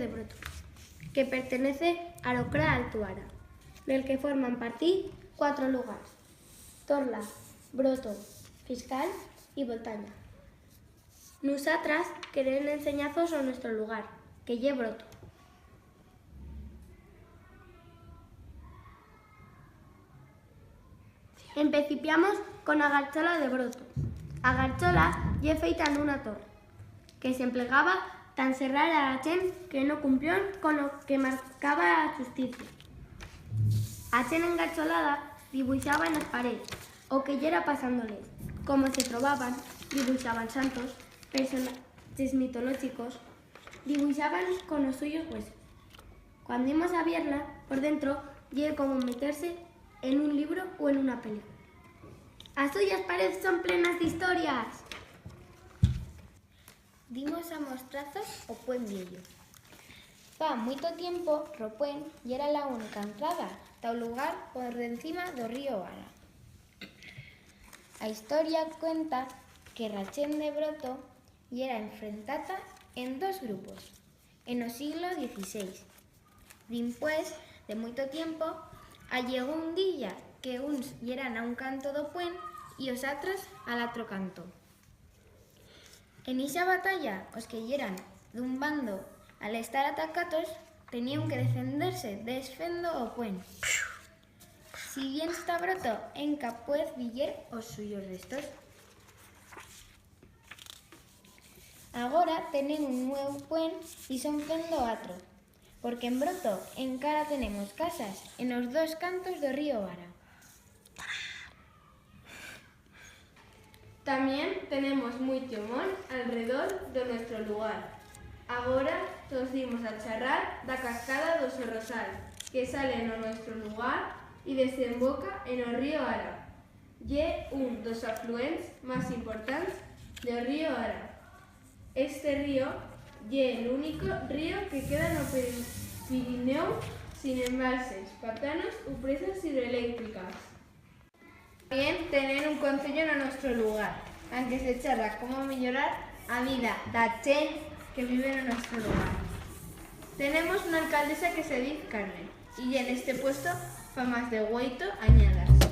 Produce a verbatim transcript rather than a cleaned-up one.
de Broto, que pertenece a lo Cra Altuara, del que forman partí cuatro lugars: Torla, Broto, Fiscal y Voltanya. Nusatras querem ensenyar-vos o nuestro lugar, que ye Broto. Empecipiamos con a garchola de Broto. A garchola ye feita en una torre, que s'emplegaba ta enserrar a la chent que no cumplión con lo que marcaba a chusticia. A chent engarcholada dibuixaba en as parets o que yera pasando-les, como se trobaban, dibuixaban santos, personaches mitolochicos, dibuixaban con os suyos huesos. Cuando imos a vierla, por dentro, ye como meter-se en un libro u en una película. As suyas parets son plenas d'historias. Dimos a mostrar-vos o Puent Viello. Fa muito tiempo, ro puent yera la unica entrada ta un lugar por encima d'o río Ara. A historia cuenta que ra chent de Broto yera enfrentada en dos grupos en o sieglo dieciséis. Dimpués de muito tiempo, allegó un día que uns yeran a un canto d'o puent y os atros a l'atro canto. En ixa batalla, os que yeran d'un bando, al estar atacados, tenían que defender-se desfendo o puent. Si bien ta Broto enca puez viyer os suyos restos. Agora tenen un nueu puent y son fendo atro, porque en Broto encara tenemos casas en os dos cantos d'o río Ara. Tamién tenemos muito mont alredor d'o nuestro lugar. Agora tos dimos a charrar d'a cascada d'o Sorrosal, que sale en o nuestro lugar y desemboca en o río Ara. Ye un d'os afluents mas importants d'o río Ara. Este río ye l'unico río que queda n'o Pir-, Pirineu sin embalses, pantanos u presas hidroelectricas. Tamién tener un concello n'o nuestro lugar, anque se charra cómo mellorar a vida d'a chent que vive n'o nuestro lugar. Tenemos una alcaldesa que se diz Carmen, y ye n'este puesto fa mas de ueito anyadas.